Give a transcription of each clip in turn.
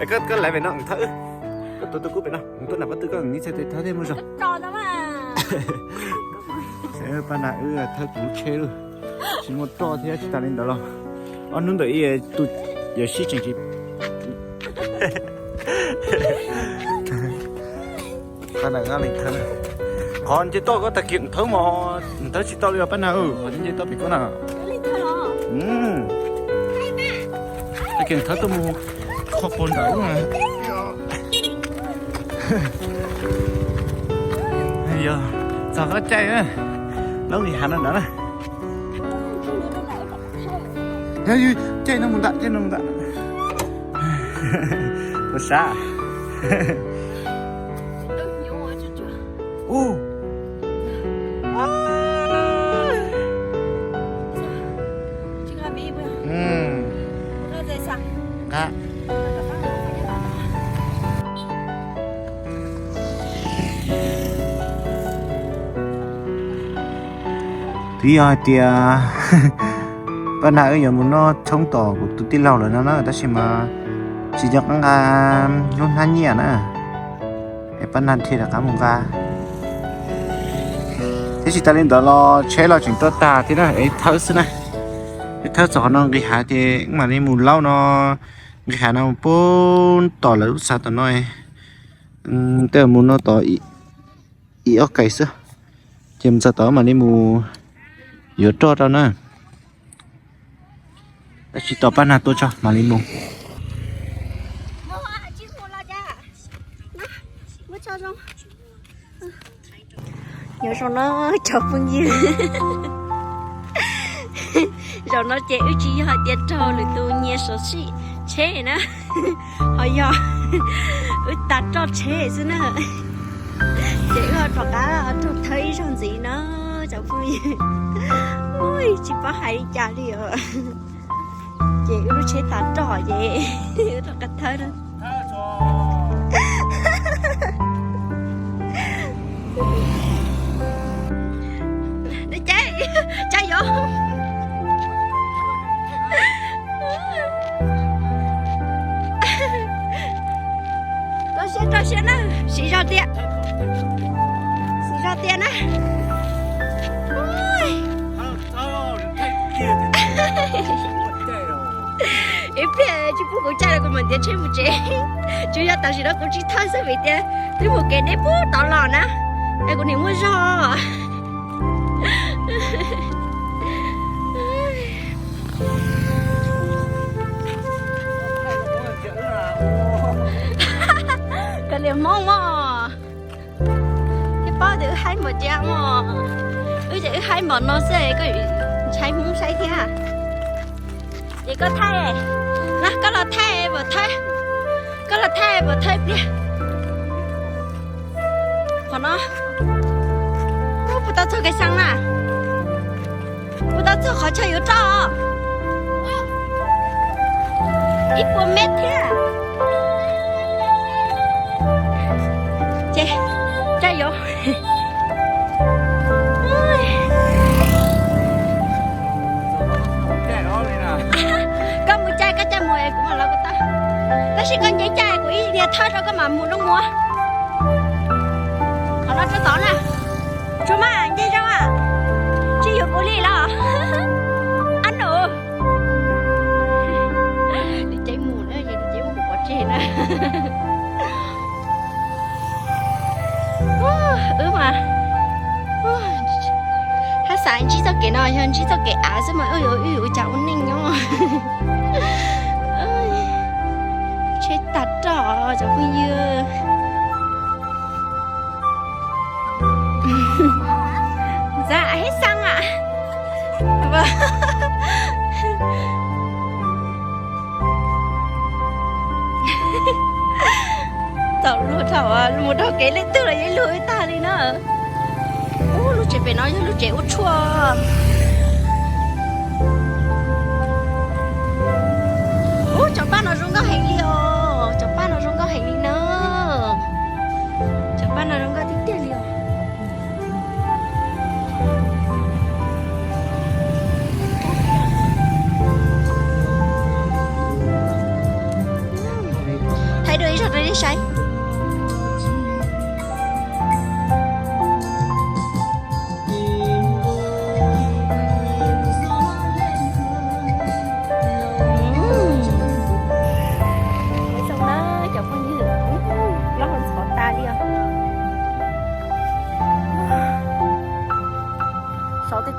Koj, koj laiv pem no thawb, koj tuav tus kub pem no, tuaj nram pob tw koj nib txhais tes thawb thiaj muaj zog. Paj Nag wb thawb kuv lub tsheb lawm, tsis muaj roj thiab tsis tas li ntawd los ob hnub ntawm ib tus yawm sib tseem tsis Qhov nce toj koj tag kis thawb mos, thawb tsis tau li os Paj Nag, qhov nce toj pem koj na. Tag kis thawb tuaj mus qhov puag nram ub na. Yog txog qhov caij laub nqis hav no ntawd na. Caij no mus ntawm, caij no mus ntawm. Ua sab. Nqa. Twb yog hais tias Paj Nag wb yuav mus noj tshoob tom kuv tus tij laug lawm no na, tab sis mas tsis nco qab nqa lub hnab nyiaj na, es Paj Nag thiaj rov qab mus nqa. Thiab tsis tas li ntawd los tsheb los tseem tuaj tag thiab na, es thawb xwb na. Es thawb txog qhov no nqis hav ces mam li mus laub no, nqis hav no mus puag tom lawv lub xav tom no, tej mus no tom ib ob kais xwb, ces mus txog tod mam li mus yuav roj rau na. Tab sis tos Paj Nag tuaj tso mam li mus. Nyob zoo no cov phooj ywg, zaum no ces wb tsis yog hais tias raug lwm tus nyiag sov sij tsheb na, ho yog wb tas roj tsheb xwb na. Ces wb ho rov qab raug thawb ib zaug ntxiv no cov phooj ywg. Tsis paub hais li cas li os. Ces wb lub tsheb tas roj ces wb rov qab thawb na. Caij, caij yuav. Rau siab, rau siab na, siv zog tiag, siv zog tiag na. Ib pliag tsis pub kuv caij los kuv mam ntiav tsheb mus tsev. Tsuas yog tam sim no kuv tsis thawb xwb vim tias twb mus kev deb puag tod los na, es kuv niam muaj zog. Kav liam Hmoob mog. Twb paub tias wb haib npaum cas mog. Wb ces wb haib npaum no xwb koj ntshai Hmoob saib thiab. Ces koj thaij, koj los thaij pom thawb, koj los thaij pom thawb ib pliag. Qhov no puas tau txog kev xeev na? Puas tau txog qhov chaw yuav roj? Ib puas mev thiab. Ces, caij yuav. Koj mus caij, koj caij mus es kuv mam los kuv tau. Tab sis koj nce caij kuv ib niag thawb rau koj mam mus nrooj muag. Qhov no rau tod na. Tsuas mas nce zoo a. Tsis yuav kuv li los. Ab nus. Li ces mus na, li ces mus kuv pov tseg na. Wb mas haj xav ntsib txoj kev no yog ntsib txoj kev av xwb mas wb yuav, wb yuav ua cas ua neej nyob. Tsheb tag roj cov phooj ywg. Ntxav heev xeeb a. Thaum luag thaum mus dhau kev leej twg los yeej luag ib tag li na. Ub, lub tsev pem no yog lub tsev ua tshuaj. Ub, cov paj no zoo nkauj heev li os, cov paj no zoo nkauj heev li na. Cov paj no zoo nkauj tiag tiag li os.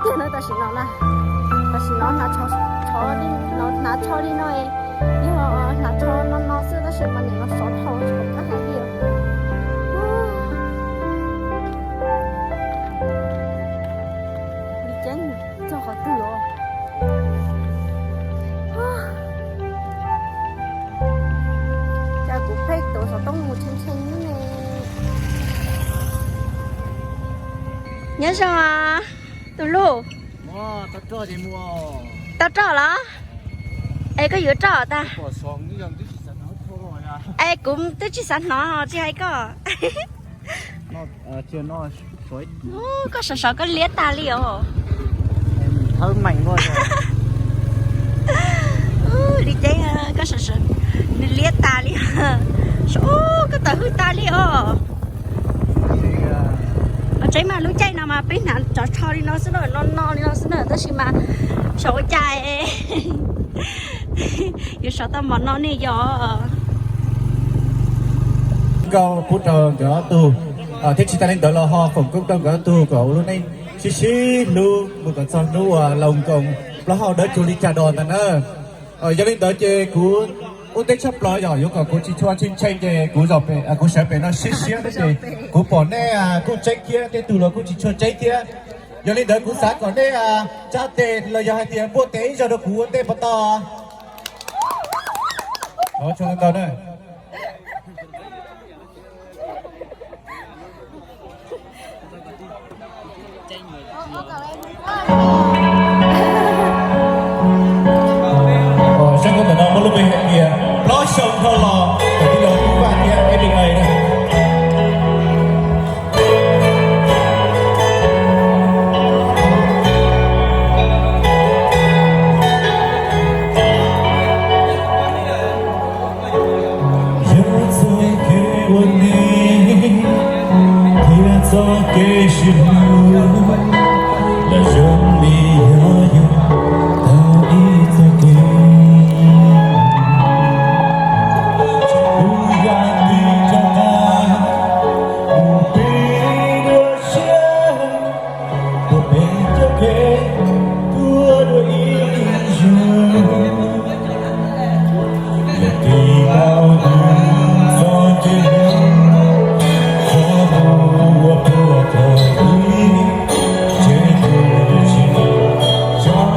Tiag na tam sim no na, tam sim no hnav tsho, tsho li no, hnav tsho li no, yog hnav tsho no no xwb tab sis mas nim no sov dhau tsis pom qab hais li. Li ceeb txog qhov twg os? Cas kuv pheej tuav xov tooj mus tshee tshee ne. Nyob zoo os tus hlub. Tau roj los? Es koj yuav roj tag. Es kuv twb tsis xav hnov tsis hais koj. Koj sov sov koj liab tag li os. Li ceeb, koj sov sov nws liab tas li. Koj tawm hwj tas li os. Os tseeb mas lub caij no mas peb hnav tsov tsho li no xwb na, no no li no xwb na tab sis mas xyov ua cas yuav sov tau mov no ne yog. Nkauj pub rau nkawd ob tug, thiab tsis tas li ntawd los ho foom koob rau nkawd ob tug kom ua lub neej sib sib hlub mus kom txog hnub uas laus nkoos plaub hau dawb cuag li cas dos ntag na. Yog li ntawd ces kuv ua ntej tshaj plaws yog yuav kom kuv tsis tshua tshee tshee ces kuv, kuv sawv pem no siab siab thiab ces kuv pom nej kuj tseeb thiab tej tug los kuj tsis tshua tseeb thiab. Yog li ntawd kuv xav kom nej tsa tes los yog hais tias npuaj tes ib zaug rau kuv ua ntej puas tau? Saib koj ntawm no muaj lub npe hais tias plaub xyoo dhau los kom tij laug Tub Vaj thiab F B A na. Yog txoj kev ua neej thiab txoj kev sib hlub los zoo li yog yus tau ib txoj kev. Kuv yam li cov nqaij mus pib dua siab, puas peb cov kev tuaj dua ib zaug. Yog tig tau tus txoj kev hlub, txhob mus ua puag thaum ub, tseem tus twg tsis muaj, txhob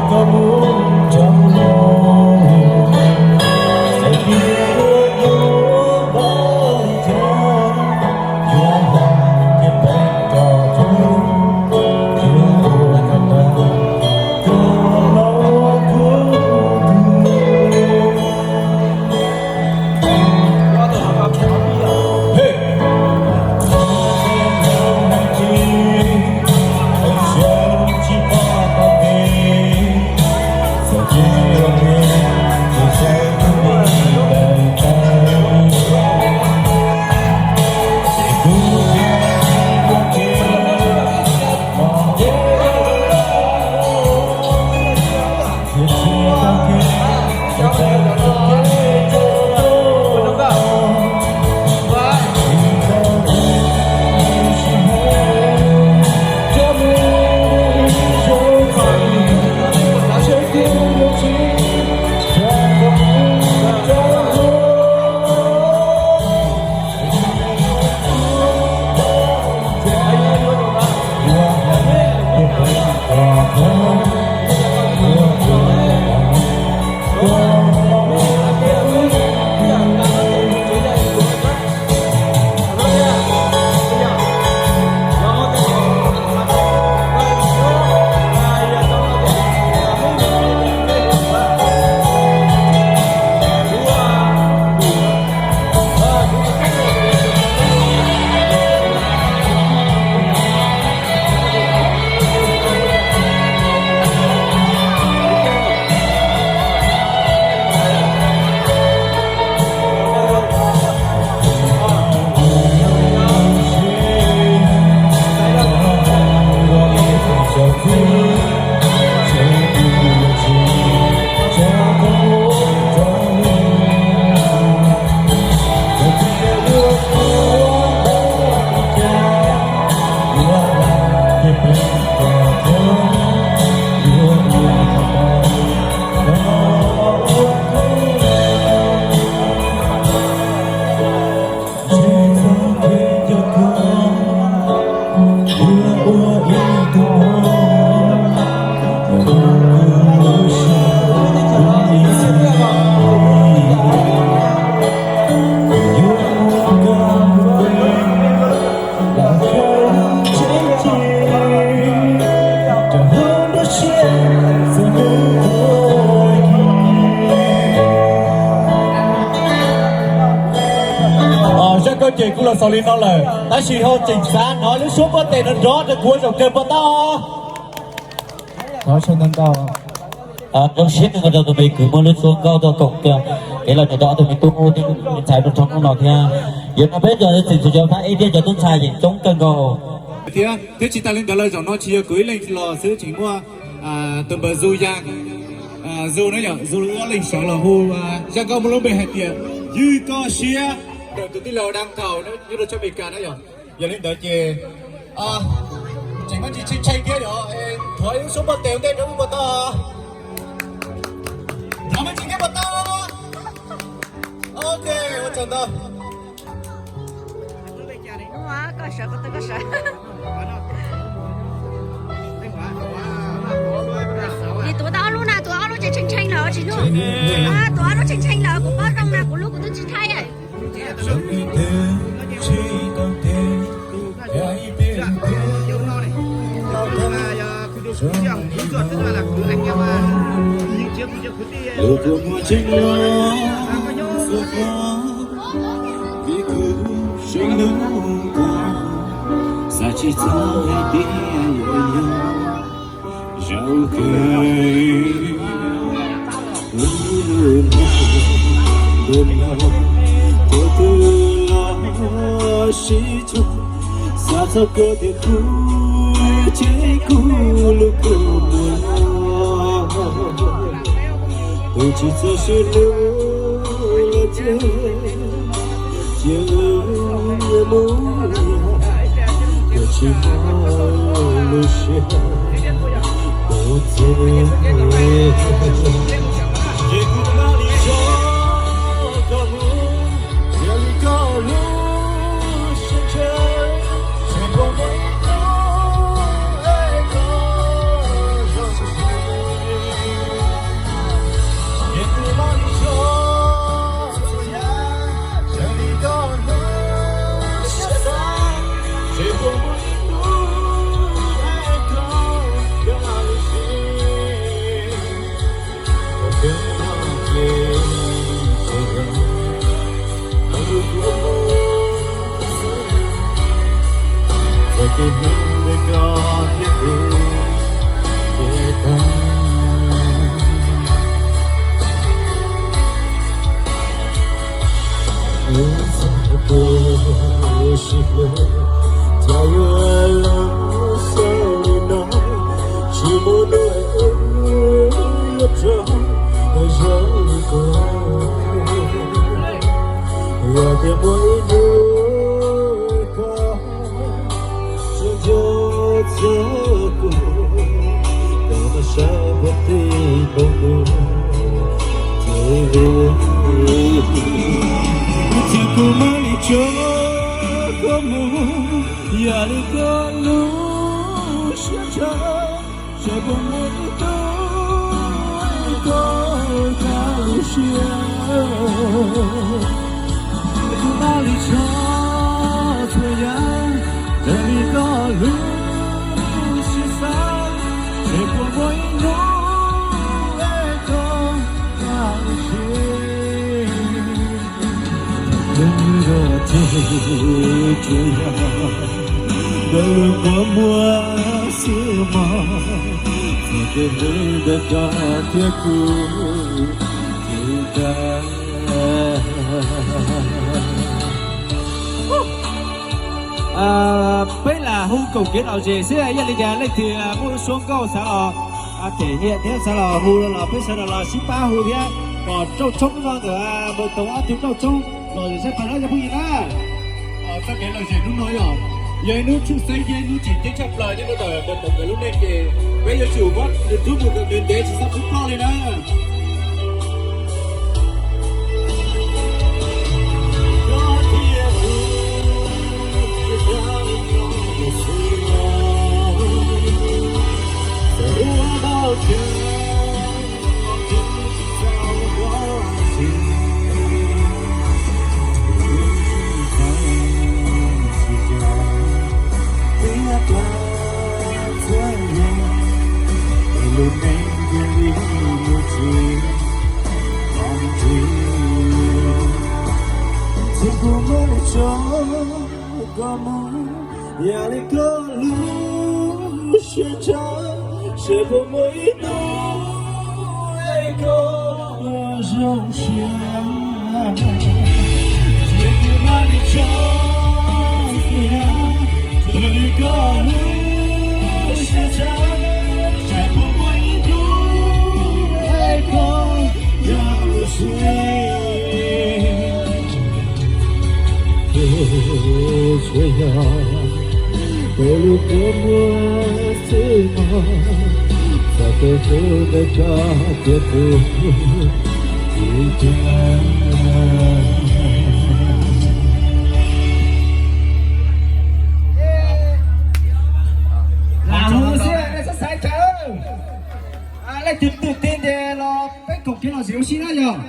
Ces kuv los xaus li no lawm, tab sis ho tseem xav hnov lub suab npuaj tes nrov nrov rau kuv ua zaum kawg puas tau? Zoo siab nyob rau tus me kwv muaj lub suab nkauj tuaj koom kev los nrog ob tug me tub me ntxhais rau rau hnub no thiab. Yog no peb cov txiv txhua cov phab ib thiab cov tub ntxhais yeej coob kawg nkaus thiab. Thiab tsis tas li ntawd lawm, zaum no tsis yog kuv ib leeg los xwb, tseem muaj tus npawg Zu Yaj, Zu na yom, Zu Yaj leej sawv los hu zaj nkauj muaj lub npe hais tias Ywj Koj Siab ntawm tus tij laug Dab Thaum nyob rau teb chaws Amelikas na yom. Yog li ntawd ces tseem muaj ntsis tshee tshee thiab yom, thov ib lub suab npuaj tes ua ntej rau wb puas tau? Thov me ntsis thiab puas tau? Ok, ua tsaug ntau. Nws tuav tau ob lub na, tuav ob lub ces tshee tshee lawm tsis nug. Tuav ob lub tshee tshee lawm, kuv paub zoo na, kuv lub kuv twb tsis thaij. Lub kua muag tseem los xua koj, vim kuv seev hlub koj, xav tsis txog hais tias yuav nyob zaum kawg. Ntawm no tus twg los sib tso, xav txog koj tias kuv cheb kuv lub kua muag los, tus tsis txawj sib hlub los ces cia mus, tus tsis muaj lub siab tau txog. Ces kuv mam li tso koj mus, yog li koj lub siab ntshaw, tsis pom muaj ib hnub es koj zoo siab. Ces kuv mam li tso txhua yam, yog li koj lub siab xav, tsis pom muaj ib hnub es koj zoo siab. Cas yuav los xaus li no, tsis muaj hnub es wb yuav rov zoo li ko. Yog tias muaj ib hnub koj tseem nco txog kuv, koj mam sawv puag tim npoo kuv ces, ces kuv mam li tso koj mus, yog li koj lub siab ntshaw, tsis pom muaj ib hnub es koj zoo siab. Kuv mam li tso txhua yam, yog li koj lub siab xav, tsis pom muaj ib hnub es koj zoo siab. Tus nrog txog tsuas yog ntawm lub kua muag xwb mog, txog tej hnub ntawd koj thiab kuv ceev tag. Peb lam hu koom kev lom zem xwb, yog li cas leej twg muaj lub suab nkauj xav los them nyiaj thiab xav los hu los peb sawv daws los sib pab hu thiab kom rooj tshoob no ntawm npawg Toov ob tug rooj tshoob lom zem tshaj plaws na cov phooj ywg na. Txoj kev lom zem hnub no yog, yog ib hnub tshwj xeeb thiab ib hnub tseem ceeb tshaj plaws nyob rau ntawm npawg Toov nkawd lub neej ces peb yuav tsum muab nws rub mus kom ntev ntev tsis txhob pub ploj li na. Koj mus, yam li koj lub siab ntshav, seb puas muaj ib hnub es koj zoo siab. Ces kuv mam li tso, yam li koj lub siab ntshav, seb puas muaj ib hnub es koj zoo siab. Tsuas yog peb lub kua muag xwb mog, txog tej qub ntawd tso tiag tiag. Lam hov xwb, nej txhob xav cas. Leej twg twm tij ces los peb koom kev lom zem ua si na yog.